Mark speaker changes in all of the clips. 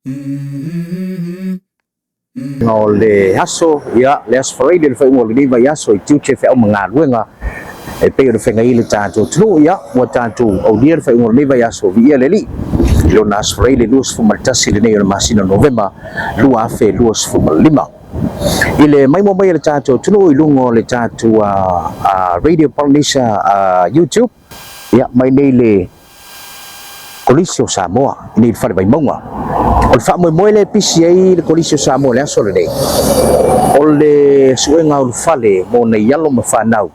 Speaker 1: O le aso, ia, le Aso Faraile le faaiuga o lenei vaiaso i tiute, feau ma galuega e pei ona feagai ai le tatou atunuu. Ia, ua tatou aulia le faaiuga o lenei vaiaso, viia le Alii i lona Aso Faraile 21 lenei o le masina o Novema 2025. I le maimoa mai a le tatou atunuu i luga o le tatou Radio Polynesia YouTube, ia, mai nei le Kolisi o Samoa i nei le Fale Vaimauga. O le faamoemoe lea e pisi ai le Kolisi o Samoa i le aso lenei, o le suega ulufale mo nai alo ma fanau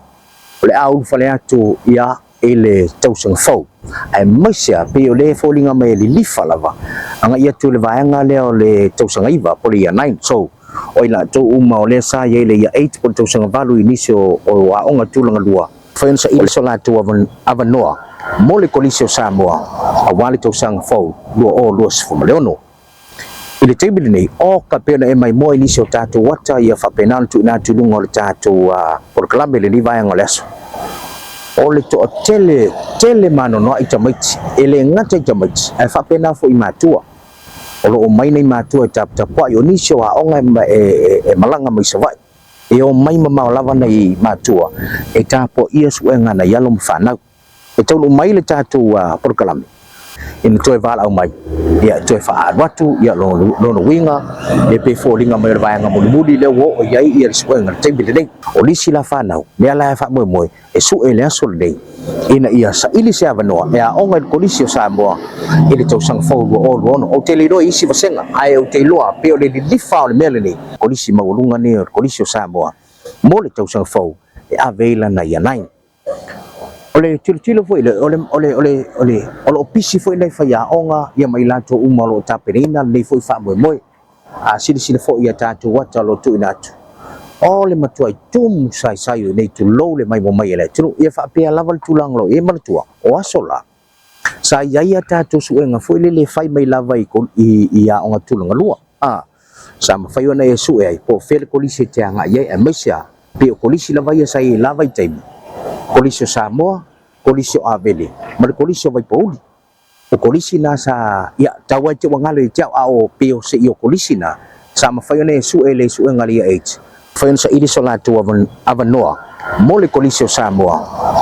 Speaker 1: o le a ulufale atu ia i le tausaga fou, aemaise lava pei o lea e foliga mai e lilifa lava agai atu i le vaega lea o le tausaga 9 po o le Year 9. So, o i latou uma o lea sa i ai le Year 8 po o le tausaga 8 i nisi o aoga tulaga lua, Mafai ona saili so latou avanoa mo le Kolisi o Samoa aua le tausaga fou 2026. I le taimi lenei, oka pei ona e maimoa i nisi o tatou ata ia faapena ona tuuina atu i luga o le tatou polokalame i lenei vaega o le aso. O le toatele tele ma anoanoai tamaiti, e le gata i tamaiti ae faapena foi i matua. O lo o omai nei matua e taputapuai, o nisi o aoga e malaga mai Savaii. E omai mamao lava nai matua e tapuaia suega a nai alo ma fanau. E taunuu mai le tatou polokalame ina toe valaau mai, ia e toe faaalu atu ia lona uiga e pei e foliga mai o le vaega mulimuli lea ua oo i ai le suega i le taimi lenei. O nisi la fanau, lea la e faamoemoe e sue i le aso lenei ina ia saili se avanoa e aoga i le Kolisi o Samoa i le tausaga fou 2026. Ou te le iloa i isi vasega, ae ou te iloa pei o le lilifa o le mea lenei, Kolisi maualuga nei o le Kolisi o Samoa mo le tausaga fou e ave ai lana Year 9. O le tilotilo foi lea, o le, o le, o le, o le, o lo o pisi foi nai faiaoga ia ma i latou uma o lo o tapenaina lenei foi faamoemoe. A silasila foi i a tatou ata o lo o tuuina atu, o le matuai tumu saisai o inei tulou le maimoa mai e le atunuu. Ia faapea lava le tulaga o lo o i ai. Manatua, o aso la, sa i ai a tatou suega foi lele e fai mai lava i, i, i aoga tulaga lua. A, sa mafai ona e sue ai po o fea le kolisi e te agai i ai, aemaise lava, pei o kolisi lava ia sa i ai i la vaitaimi, Kolisi o Samoa, Kolisi o Avele, ma le Kolisi o Vaipouli. O kolisi na sa, ia, tau ai te ua galo ia te au, a o pei o se i o kolisi na, sa mafai ona e sue le suega a le Year 8, mafai ona saili so latou avanoa mo le Kolisi o Samoa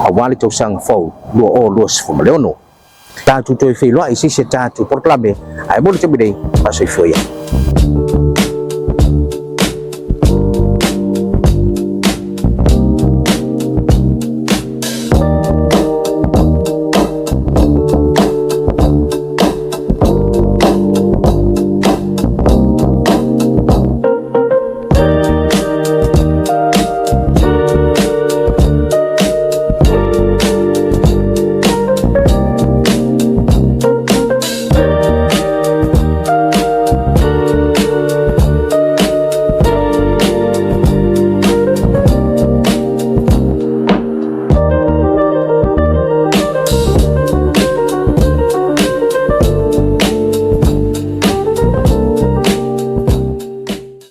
Speaker 1: aua le tausaga fou 2026. Tatou toe feiloai i se isi a tatou polokalame, ae mo le taimi nei, faasoifua ia.